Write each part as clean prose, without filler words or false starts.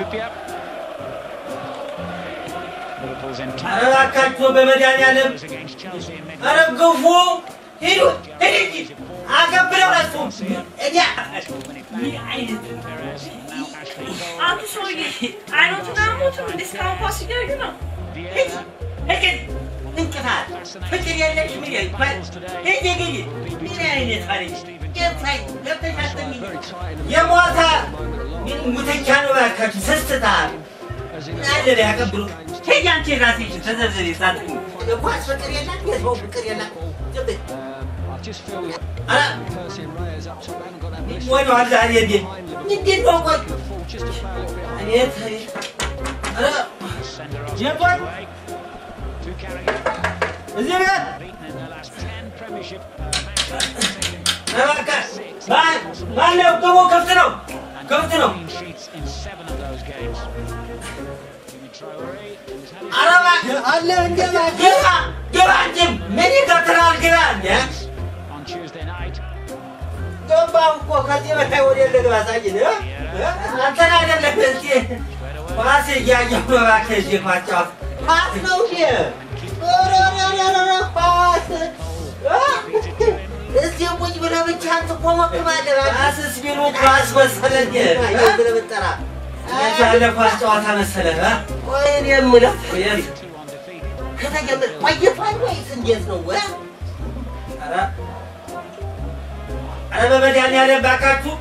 Hyypiä. Liverpool's entire ኧረ እባካችሁ በመድኃኒዓለም was against Chelsea in mid. ኧረ ግፉ ሂዱ ሂድ እንጂ አገብረው እራሱ እኔ ምን አይነት Perez, now Ashley Cole. አንቱ ሰውዬ አይኖትን አሞትም እንዴ? እስካሁን ኳስ እያዩ ነው። ሂድ ሂድ እንቅፋት ፍቅር የለሽ ምን ይባል ሂድ ሂድ ምን አይነት አለች ገብታይ ገብተሽ አትተኝ የሟታ ምን ሙተቻ ነው እባካችሁ ስስታ አለ ያቀብሉ ሂድ አንቺ ራስሽ ተዘርዘሪ ሳትኝ የኳስ ፍቅር የላት የሰው ፍቅር የላት ዝም በይ። ኧረ ወደ ዛሬ እንዴ እንዴት ነው ቆይ አቤት አቤት ኧረ Senderos ጀባል away to Carragher. እዚህ ቤት Beaten in their last 10 Premiership matches. እባክህ ማን ማነው ግቡ ክፍት ነው ክፍት ነው Clean sheets in 7 of those games. Jimmy Traore has had his ኧረ እባክህ አለ እንደ ግባ ግባ እንጂ ምን ይከትራል ግባ እንዴ on Tuesday night. ገባሁ እኮ ከዚህ በላይ ወደ ልግባ ሳጅን እ? አንተን አይደለም እስኪ ኳስ እያየሁ ነው እባክህ እዚህ ኳስ ጨዋታ ኳስ ነው እንዴ ኧረ ኧረ ኧረ ኧረ ኳስ እ? እዚህ ቁጭ ብለህ ብቻህን ትኮመኩማለህ እባክህ። ኳስስ ቢሉ ኳስ መሰለህ እንዴ ብለህ ብትጠራ እንዴት ያለ ኳስ ጨዋታ መሰለህ እ? ቆይ እኔ የምለው የት? 2 undefeated. ከተጀመረ ቆይቷል ወይስ እንዴት ነው? እ? ኧረ ኧረ በመድኃኒዓለም እባካችሁ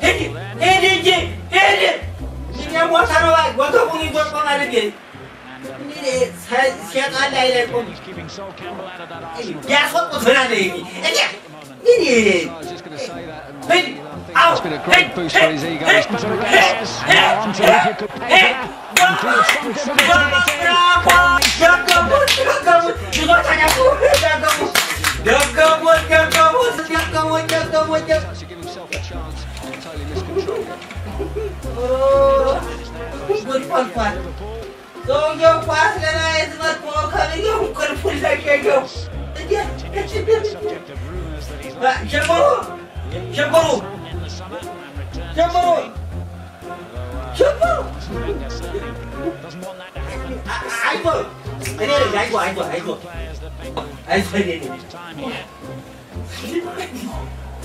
ሂድ ሂድ እንጂ ሂድ ምን የሞተ ነው እባክህ ወገቡን ይዞ ቆማል እንዴ እንግዲህ ሴጣን ላይ ላይ ቆም He's keeping Sol Campbell out of that Arsenal. ያስወጡት ምናለ እኔ ምን ሂድ አው It's been a great boost for his ego. He's put Perez, now on to if you could pay for that. And through some difficulty. ደገሙት ደገሙት ደገሙት ደገሙት ደገሙት ደገሙት actually give himself a chance and totally miscontrolled it. ጉድ ፈልቷል። ሰውየው ኳስ ለማየት መጥቶ ከምየው እንቅልፉን ለቀቀው። Subject of rumours that he's likely ጀምሩ ጀምሩ in the summer and return to ጀምሩ Spain. ጀምሩ Wenger certainly doesn't want that to happen. አይዞ እኔ ነኝ። አይዞ አይዞ አይዞ Players that Wenger አይዞ እኔ ነኝ። his time here.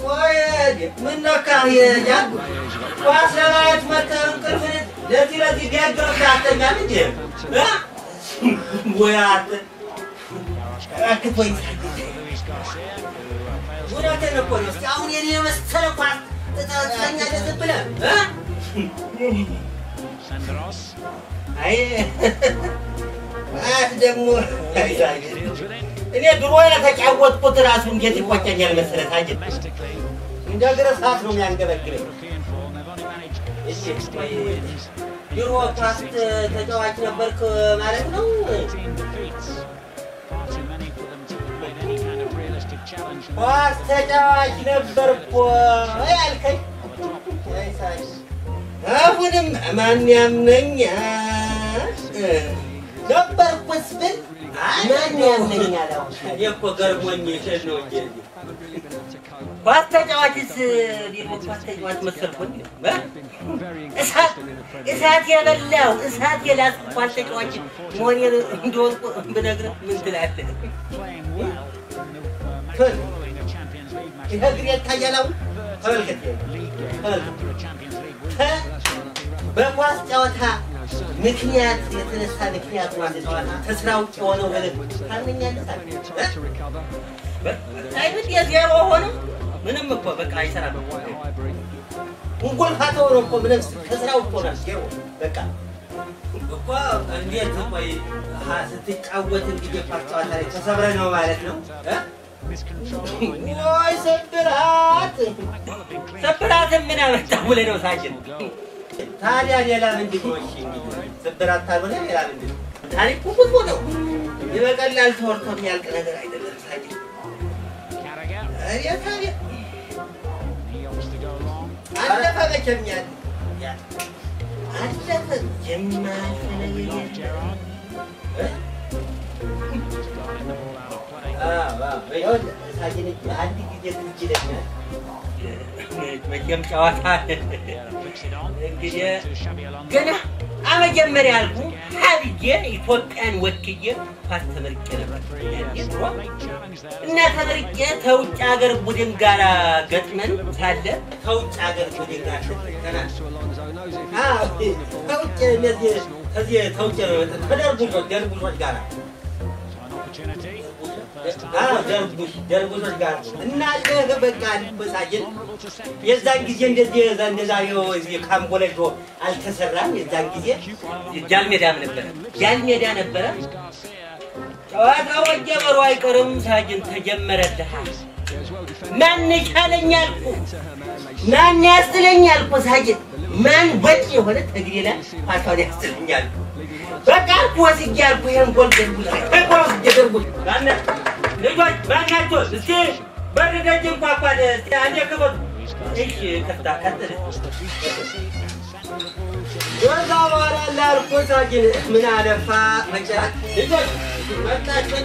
ቆይ ምን ነካህ? ያልኩ ኳስ ለማየት መጥተህ እንቅልፍ ለዚህ ለዚህ ቢያገርም አተኛም እንዴ እ? ወይ አንተ እባክህ ተወኝ። Luis Garcia, who fails እውነትህን እኮ ነው። እስኪ አሁን የኔ የመሰለ ኳስ ትተኛለህ ዝም ብለህ እ? Senderos አይ ኳስ ደግሞ deals with it እኔ ድሮ ለተጫወትኩት ራሱ እንዴት ይቆጨኛል መሰለህ ታጅል domestically. እንደ እግር እሳት ነው የሚያንገበግበኝ። European form, they've only managed እሺ 16 ቆይ wins, ድሮ ኳስ ተጫዋች ነበርክ ማለት ነው? 13 defeats. Far too many for them to have made any kind of realistic challenge. And ኳስ ተጫዋች ነበርኩ ያልከኝ አይ ሳይ፣ አሁንም ማን ያምነኛል? ነበርኩስ ብል ማን ያምነኛል? አሁን እኔ እኮ ገርሞኝ ነው እንጂ Haven't really been able to cope. ኳስ ተጫዋችስ ቢሮ ኳስ ተጫዋች መሰልኩ እንዴ? እ? Very እሳት inconsistent in the Premier League. እሳት የበላው እሳት የላስኩ ኳስ ተጫዋች መሆኔን እንደሆንኩ ብነግርህ ምን ትላለህ? playing well in the match Good. following a Champions League match. ይሄ እግሬ ይታያል አሁን? ተመልከት፣ League game ተመልከት። after a Champions League win. በኳስ ጨዋታ ምክንያት የተነሳ ምክንያት ማለት ከስራ ውጭ የሆነው ብለህ ታምነኛለህ? Plenty of time to recover. አይብድ የዜሮ ሆነ ምንም እኮ በቃ አይሰራም። Away at Highbury. እንጎልፋተው ነው እኮ ምንም ከስራ ውጭ ሆነ ዜሮ በቃ እኮ እንዴት ቆይ ስትጫወት እንግዲህ ኳስ ጨዋታ ላይ ተሰብረህ ነው ማለት ነው እ? Miscontrol. ወይ ስብራት Might well have been clean. ስብራትን ምን አመጣው ብለህ ነው ሳጅን? Goal. ታዲያ ሌላ ምንድን ነው? እሺ እንግዲህ ስብራት ካልሆነ ሌላ ምንድን ነው? ታሪኩ ብዙ ነው። ይህ በቀላል ተወርቶ የሚያልቅ ነገር አይደለም ሳጅን። Carragher, እኔ ታዲያ he opts to go long. አለፈ መቼም ያ አለፈ የማያልፍ ነገር Holding off የለም። Gerrard. እ? Just guarding the ball out of play. አዎ፣ አዎ፣ ይኸውልህ ሳጅን አንድ ጊዜ ትዝ ይለኛል። መቼም ጨዋታ እንግዲህ ገና አመጀመሪያ አልኩ ሀብዬ ኢትዮጵያን ወክዬ ኳስ ተመርቄ ነበር እና ተመርቄ ተውጭ ሀገር ቡድን ጋር ገጥመን ሳለ ተውጭ ሀገር ቡድን ጋር ተውጭ እነዚህ ከዚህ ተውጭ ተደርቡሾች ጋር ደርቡሾች ጋር እና በቃ ሳጅን የዛን ጊዜ እንደዚህ እንደዛሬው እዚህ ካምቦለጆ አልተሰራም። የዛን ጊዜ ጃልሜዳም ነበረ ጃልሜዳ ነበረ። ጨዋታው መጀመሩ አይቀርም ሳጅን ተጀመረልህ። ማን ይቻለኝ አልኩ፣ ማን ያስጥለኝ አልኩ ሳጅን ማን ወጥ የሆነ ተግሬ ላይ ኳሷን ያስጥለኝ አልኩ። በቃ አልኩ ወስጄ አልኩ ይሄን ጎል ደርቡሽ ጎል ወስጄ ደርቡሽ ልጆች ማናቸው እስኪ በር ደጅ እንኳኳል እስኪ አንዴ ክፈቱ። እሺ ከፍታ ቀጥል። ከዛ በኋላ ላልኩ ሳጅን ምን አለፋ ልጆች መጣችሁ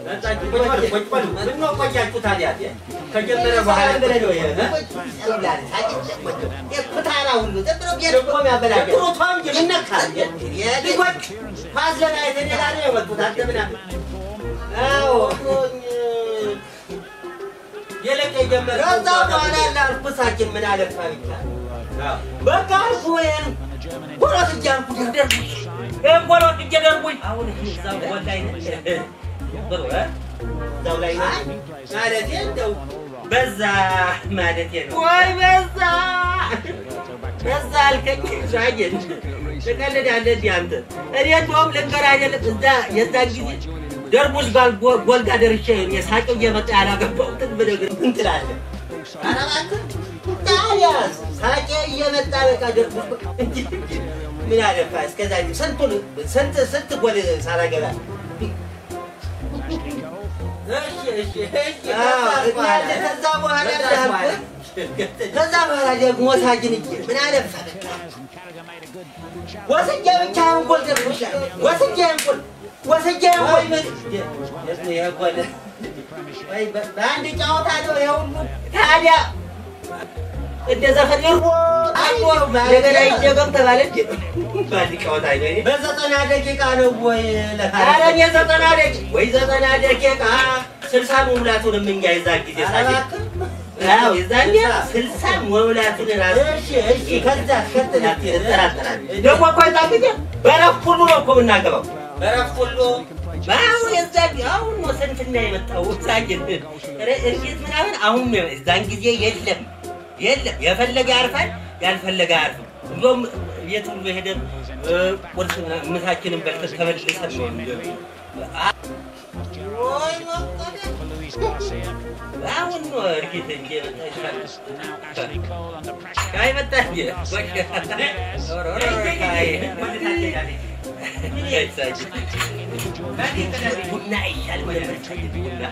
መጣችሁ ቁጭ በሉ ምነው ቆያችሁ ታዲያ? ከጀመረ በኋላ ነው ይሄ ኩታራ ሁሉ ጥሩ ተው እንጂ ምን ነካ? ልጆች ኳስ ለማየት እኔ ጋር ነው የመጡት። አንተ ምናምን አዎ የለቀ የጀመረ ከዛ በኋላ ላልኩ ሳጅን ምን አለፋ ብቻ በቃ አልኩ ይሄን ጎል ወስጄ አልኩ ደርቡሽ ይሄን ጎል ወስጄ ደርቡሽ አሁን እዛው ጎል ላይ ነን እዛው ላይ ነን ማለቴ እንደው በዛ ማለቴ ነው። ወይ በዛ በዛ አልከኝ ሳጅን ትቀልዳለህ እንዲህ አንተ። እኔ እንደውም ልንገርህ አይደለም እዛ የዛን ጊዜ ደርቡሽ ጋር ጎል ጋር ደርሼ እኔ ሳቄው እየመጣ ያላገባሁትን ብነግርህ ምን ትላለህ? ኧረ እባክህ ታዲያስ ሳቄ እየመጣ በቃ ደርቡሽ ምን አለፋ እስከዛ ስንት ስንት ጎል ሳላገባ ከዛ በኋላ ደግሞ ሳጅን ምን አለፋ በቃ ወስጄ ብቻዬን ጎል ደርቡሽ ወስጄ ጎል ወስጄ ጎል በአንድ ጨዋታ ነው ይሄ ሁሉ ታዲያ እንደ ዘፈን እንደገና ይደገም ተባለ። በአንድ ጨዋታ በ90 ደቂቃ ነው ወይ? ኧረ እኔ 90 ደቂቃ ወይ 90 ደቂቃ 60 መሙላቱንም እንጃ የዛን ጊዜ ሳጅን አዎ የዛን 60 መሙላቱን እራሱ እሺ እሺ ከዛ እጠራጠራለሁ። ደግሞ እኮ የዛን ጊዜ በረፍት ሁሉ ነው እኮ የምናገባው በረፍት ሁሉ አሁን የዛን አሁን ነው ስንፍና የመጣው ሳጅን እርግጥ ምናምን አሁን ነው የዛን ጊዜ የለም የለም የፈለገ ያርፋል ያልፈለገ አያርፍም። እንደውም ቤት ሁሉ ሄደን ቁርስ ምሳችንን በልተን ተመልሰን ነው አሁን ነው እርግጥ እንጂ የመጣ ሻይ መጣ እንጂ ቡና አይሻልም ነበር? ቡና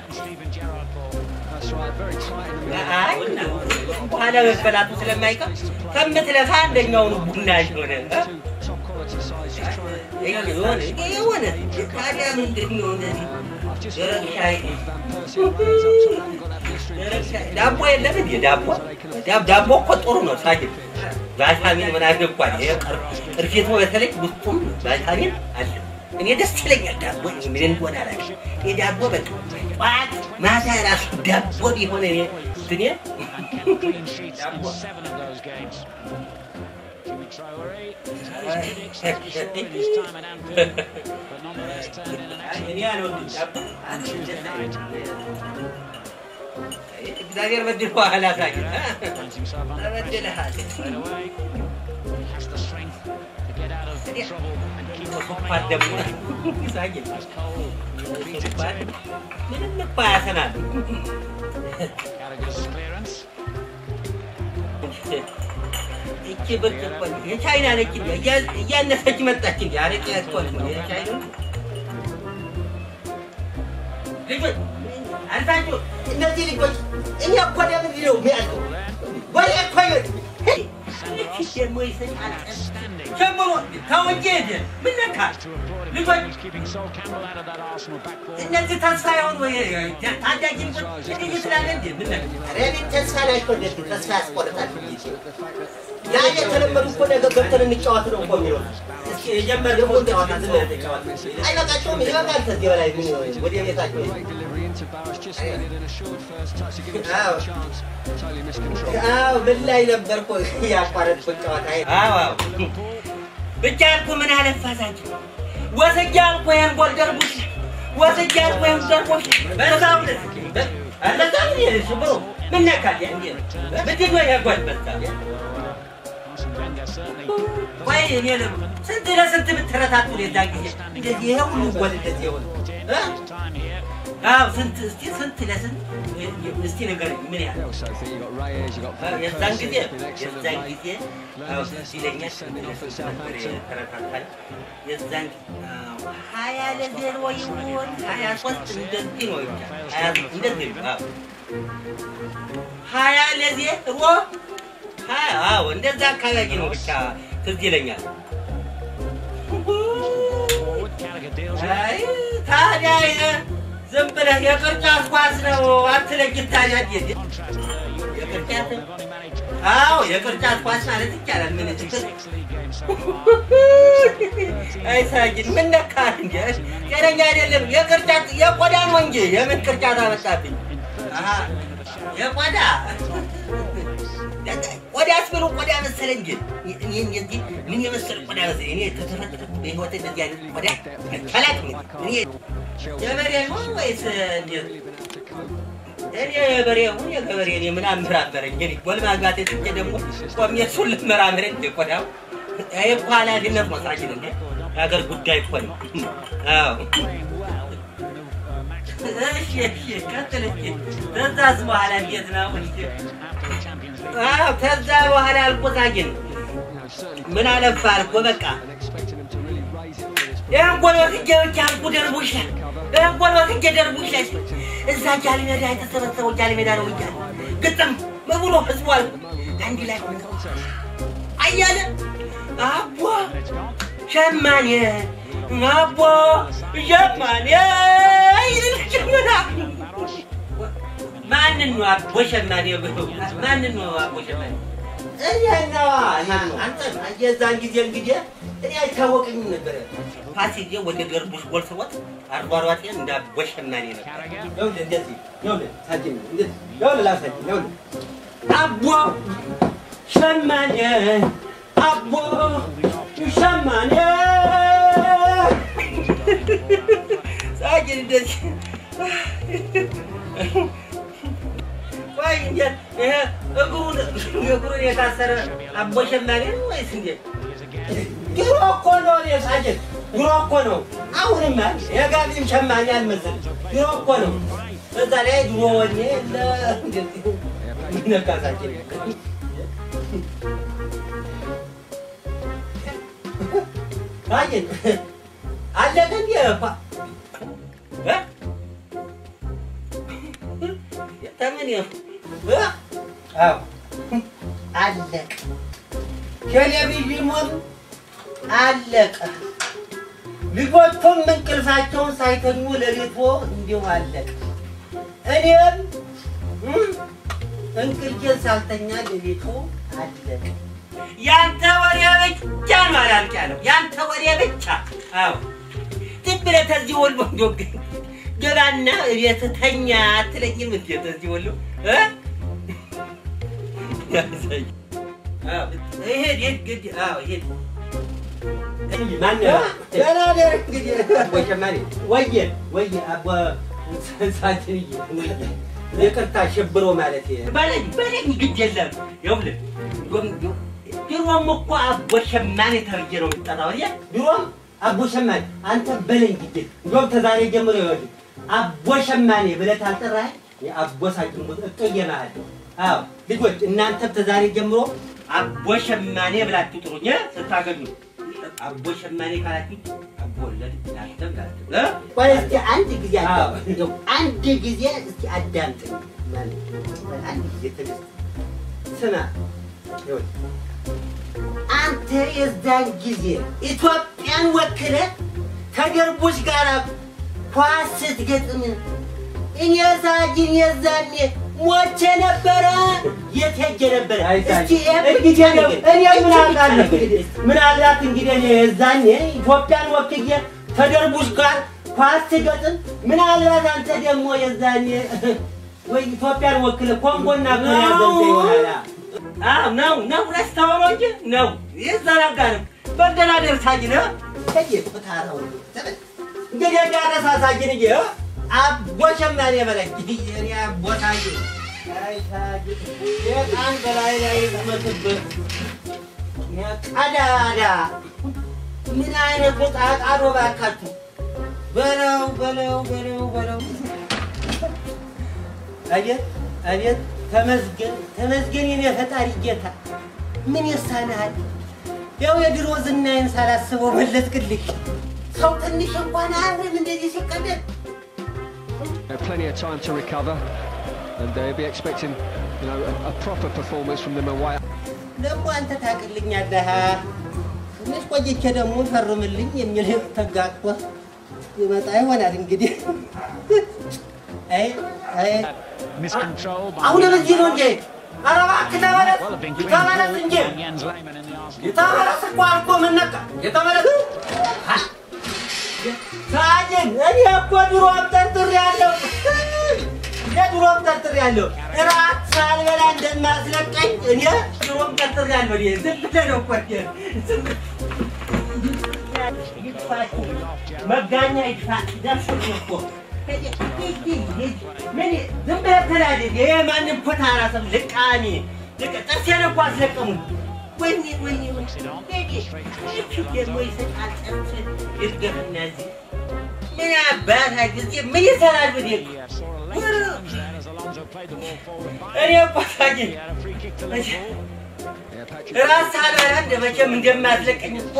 በኋላ መበላቱ ስለማይቀር ከምትለፋ አንደኛውን ቡና የሆነ የሆነ ታዲያ ምንድን ነው እንደዚህ ደረቅ ሻይ ዳቦ የለም እንዴ? ዳቦ ዳቦ እኮ ጥሩ ነው ሳጅን ቫይታሚን ምናምን እኮ አለ። ቅርፊቱ በተለይ ውስጡም ቫይታሚን አለ። እኔ ደስ ይለኛል ዳቦ ምን እንደሆነ አላውቅም። እኔ ዳቦ በቃ ጠዋት ማታ እራሱ ዳቦ ቢሆን እኔ እንትኔ ዳቦ እኔ አልወድም ዳቦ። እግዚአብሔር በድሎሃል አሳጅን ተበድለሃል። ስኳር ደግሞ ሳጅን ስኳር ምንም እኮ አያሰናም። እቺ ብርጭቆ የቻይና ነች እንዴ? እያነሰች መጣች እንዴ? አረቄ እኮ ነው የቻይና ልጆች አልፋችሁ እነዚህ ልጆች እኔ እኮ ለምንድን ነው የሚያልቀው? ወሬ እኮ ደግሞ ይሰጣል ጀምሮ ተው እንጂ ሂድ። ምን ነካ ልጆች እነዚህ ተስፋ የሆኑ ታዳጊ እንደዚህ ትላለህ እንዴ? ምን ነካ? ኧረ እኔ ተስፋ ላይ እኮ እንዴት ተስፋ ያስቆርጣል። ያ የተለመዱ እኮ ነገ ገብተን እንጫወት ነው እኮ የሚለው። እስኪ የጀመርከውን ጨዋታ ዝም ብለህ ተጫወት። አይበቃቸውም? ይበቃል። ከዚህ በላይ ምን ወደ ቤታቸው Great delivery into Barros, just needed an assured first touch to give himself a chance. Totally miscontrolled. አዎ ምን ላይ ነበርኩ ያቋረጥኩት ጨዋታ? አዎ አዎ ብቻ አልኩህ። ምን አለፋሳችሁ ወስጄ አልኩህ ይሄን ጎል ደርቡሽ ወስጄ አልኩህ ይሄን ደርቡሽ በዛው እንደዛ ሽብሮ ምን ነካ? ምንድን ነው ይሄ ጎል በዛ? ቆይ እኔ ስንት ለስንት ብትረታቱ የዛን ጊዜ እንደዚህ ይሄ ሁሉ ጎል እንደዚህ የሆነ እ? አዎ ስንት እስቲ ስንት ለስንት እስቲ ንገረኝ ምን ያህል Yeah, Sophie, you got Reyes, you got Van የዛን Persie, ጊዜ who's been excellent የዛን of late. ጊዜ አዎ ትዝ ይለኛል Sending off at ስንት ነበር Southampton. የተረታታል የዛን 20-0 ይሁን 23 እንደዚህ ነው ብቻ እንደዚህ ነው። አዎ 20-0 20 አዎ እንደዛ አካባቢ ነው ብቻ ትዝ ይለኛል። አይ ታዲያ ይሄ ዝም ብለህ የቅርጫት ኳስ ነው አትለይም። ታዲያ እንዴት የቅርጫት አዎ የቅርጫት ኳስ ማለት ይቻላል። ምን አይ ሳጅን ምን ነካህ እንዴ? ጤነኛ አይደለም። የቅርጫት የቆዳ ነው እንጂ የምን ቅርጫት አመጣብኝ? አሃ የቆዳ ቆዳስ ብሎ ቆዳ መሰለ እንጂ እኔ እንደዚህ ምን የመሰለ ቆዳ መሰለ እኔ ተተፈጠረ በህይወቴ እንደዚህ አይነት ቆዳ አላውቅም። እኔ የበሬ ነው ወይስ እንዴት? እኔ የበሬ ሁን የገበሬ እኔ ምን አመራመረኝ? እኔ ጎል ማግባቴ ትቼ ደግሞ ቆሜ እሱን ልመራመር እንደ ቆዳው ይሄ እኮ ኃላፊነት ነው ሳጅን እንዴ የሀገር ጉዳይ እኮ ነው። አዎ እሺ እሺ ቀጥል እስኪ። ከዛስ በኋላ እንዴት ነው? አዎ ከዛ በኋላ አልኩህ ሳጅን ምን አለፋ አልኩህ በቃ ይሄን ጎል ወስጄ ብቻ አልኩህ ደርቡሽ ላይ ይሄን ጎል ወስጄ ደርቡሽ ላይ እዛ ጃሊ ሜዳ የተሰበሰበው ጃሊ ሜዳ ነው እያለ ግጥም ብሎ ህዝቡ አልኩህ አንድ ላይ ሆነ አያለ አቦ ሸማኔ አቦ ሸማኔ ይልል ጀመራ። ማንን ነው አቦ ሸማኔ ብሎ ማንን ነው አቦ ሸማኔ? እኔ ነዋ አንተ የዛን ጊዜ እንግዲህ እኔ አይታወቀኝም ነበረ። ፓስ ይዤ ወደ ደርቡሽ ጎል ስሮጥ አሯሯጤን እንደ አቦ ሸማኔ ነበር። ይኸውልህ እንደዚህ ይኸውልህ ሳጅን እንደዚህ ይኸውልህ ላሳጅን ይኸውልህ አቦ ሸማኔ አቦ ሸማኔ ሳጅን እንደዚህ ቆይ እንዴት ይሄ እግሩን እግሩን የታሰረ አቦ ሸማኔ ነው ወይስ እንዴት? ድሮ እኮ ነው እኔ ሳጅን ድሮ እኮ ነው። አሁንማ የጋቢም ሸማኔ አልመሰልም። ድሮ እኮ ነው። በዛ ላይ ድሮ ወኔ የለ እንደዚህ ምን ነካ ሳጅን? ሳጅን አለቀ እንዴ? እ? ተምን ይኸው እ? አዎ አለቀ። ቴሌቪዥኑም አለቀ። ልጆቹም እንቅልፋቸውን ሳይተኙ ሌሊቱ እንዲሁ አለቀ። እኔም እንቅልፌን ሳልተኛ ሌሊቱ አለቀ። ያንተ ወሬ ብቻ ነው አላልቅ ያለው ያንተ ወሬ ብቻ። አዎ ዝም ብለህ ተዚህ ወሎ እንደው ገባና እቤት ተኛ አትለኝም እንዴ? ተዚህ ወሎ እ? አዎ ይሄድ ይሄድ ግድ አዎ ይሄድ ማነው? ደህና ደር እንግዲህ አቦ ሸማኔ ወየ ወየ አቦ ሳጅንዬ ወየ ይቅርታ ሽብሮ ማለት በለኝ በለኝ ግድ የለም። ይኸውልህ እንደውም ድሮም እኮ አቦ ሸማኔ ተብዬ ነው የምጠራው አይደል? ድሮም አቦ ሸማኔ አንተ በለኝ ግድ እንደውም ተዛሬ ጀምሮ ይኸውልህ አቦ ሸማኔ ብለህ ታልጠራኸኝ የአቦ ሳጅን እቀየምሃለሁ። አዎ ልጆች እናንተም ተዛሬ ጀምሮ አቦ ሸማኔ ብላችሁ ጥሩኝ ስታገኙ። አቦ ሸማኔ ካላችሁ አቦ ወለድ ላንተም ላንተም እ? ቆይ እስኪ አንድ ጊዜ አዳምጥ። እንደው አንድ ጊዜ እስኪ አዳምጠኝ። ማለት አንድ ጊዜ ትዕግስት ስማ። ይኸውልህ አንተ የዛን ጊዜ ኢትዮጵያን ወክለህ ከደርቡሽ ጋር ኳስ ስትገጥም እኔ ሳጅን የዛኔ ሞቼ ነበረ። የት ሄጄ ነበረ? እስኪ እንግዲህ እኔ ምን አውቃለሁ? ምናልባት እንግዲህ እኔ የዛኔ ኢትዮጵያን ወክዬ ከደርቡሽ ጋር ኳስ ስገጥም ምናልባት አንተ ደግሞ የዛኔ ወይ ኢትዮጵያን ወክለህ ኮንጎና ኮሪያ ገብተህ ይሆናል። አዎ ነው ነው ረስተኸው ነው እንጂ ነው ይዘናጋል። በደላደር ሳጅን ከየ ፍታራው እንግዲህ እንዳረሳ ሳጅን እየ አቦ ሸማኔ በለኝ የኔ አቦ ሳጅን። አይ ሳጅን የጣን በላይ ላይ ይዝመትብህ ቀዳዳ ምን አይነቱ ጣጣ ነው እባካችሁ። በለው በለው በለው በለው። አቤት አቤት ተመስገን ተመስገን የኔ ፈጣሪ ጌታ ምን ይሳንሃል? ያው የድሮ ዝናዬን ሳላስበው መለስክልኝ። ሰው ትንሽ እንኳን አያፍርም እንደዚህ ሲቀደድ። Plenty of time to recover, and they'll be expecting, a proper performance from them away. ደግሞ አንተ ታውቅልኛለህ። ትንሽ ቆይቼ ደግሞ ፈርምልኝ የሚል ተጋግቶ ይመጣ ይሆናል እንግዲህ። አይ አይ Miscontrol by አሁን በዚህ ነው እንጂ ኧረ እባክህ ተመለስ well have been clean ተመለስ እንጂ by Jens Lehmann in the Arsenal. ተመለስ እኮ አልኩህ። ምን ነካ? ተመለስ ሳጅን። እኔ እኮ ድሮም ጠርጥሬያለሁ። እኔ ድሮም ጠርጥሬያለሁ። እራት ሳልበላ እንደማስለቀኝ እኔ ድሮም ጠርጥሬያለሁ። እኔ ዝም ብለህ ነው እኮ እኔ ዝም ይጥፋችሁ፣ መጋኛ ይጥፋ። ደርሶኝ እኮ ምን ዝም ብለህ ተናደድ። ይሄ ማንም ኮታራ ሰው ልቃሚ ጥርሴን እኮ አስለቀሙኝ። ወይኔ ወይኔ ወይኔ ደግሞ ይስቃል። ጥርስ ይርገፍና እዚህ ምን አባታ ጊዜ ምን ይሰራሉ? He saw a late challenge there as Alonso played the ball forward. እኔ እኮ ሳጅን He had a free kick to Liverpool. Yeah, Patrick ራስ ሳልበላ እንደ መቼም እንደማያስለቀኝ እኮ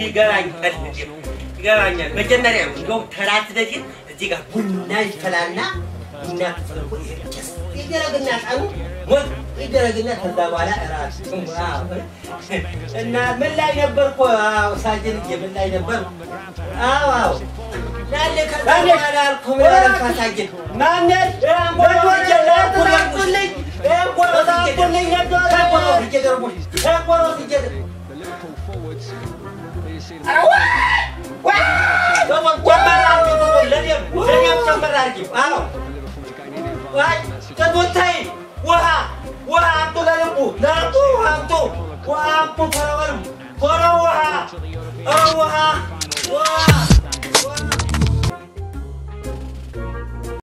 ይገባኛል ይገባኛል። መጀመሪያ እንደውም ተራት በፊት እዚህ ጋር ቡና ይፈላና ቡና ተፈልጎ ጭስ ይደረግና ጣኑ ሞቅ ይደረግና ከዛ በኋላ እራት። እና ምን ላይ ነበርኩ? አዎ ሳጅንዬ ምን ላይ ነበርኩ? አዎ አዎ ያለ ከዛ በኋላ አልኩ ምን አልኩ ሳጅን ማነሽ? The Liverpool forwards. There you see them. For Liverpool to gain any advantage in that situation. ውሃ ውሃ አምጡ፣ ለልቡ ለልቡ ውሃ አምጡ፣ ውሃ አምጡ፣ ቶሎ በሉ ቶሎ ውሃ ውሃ ውሃ።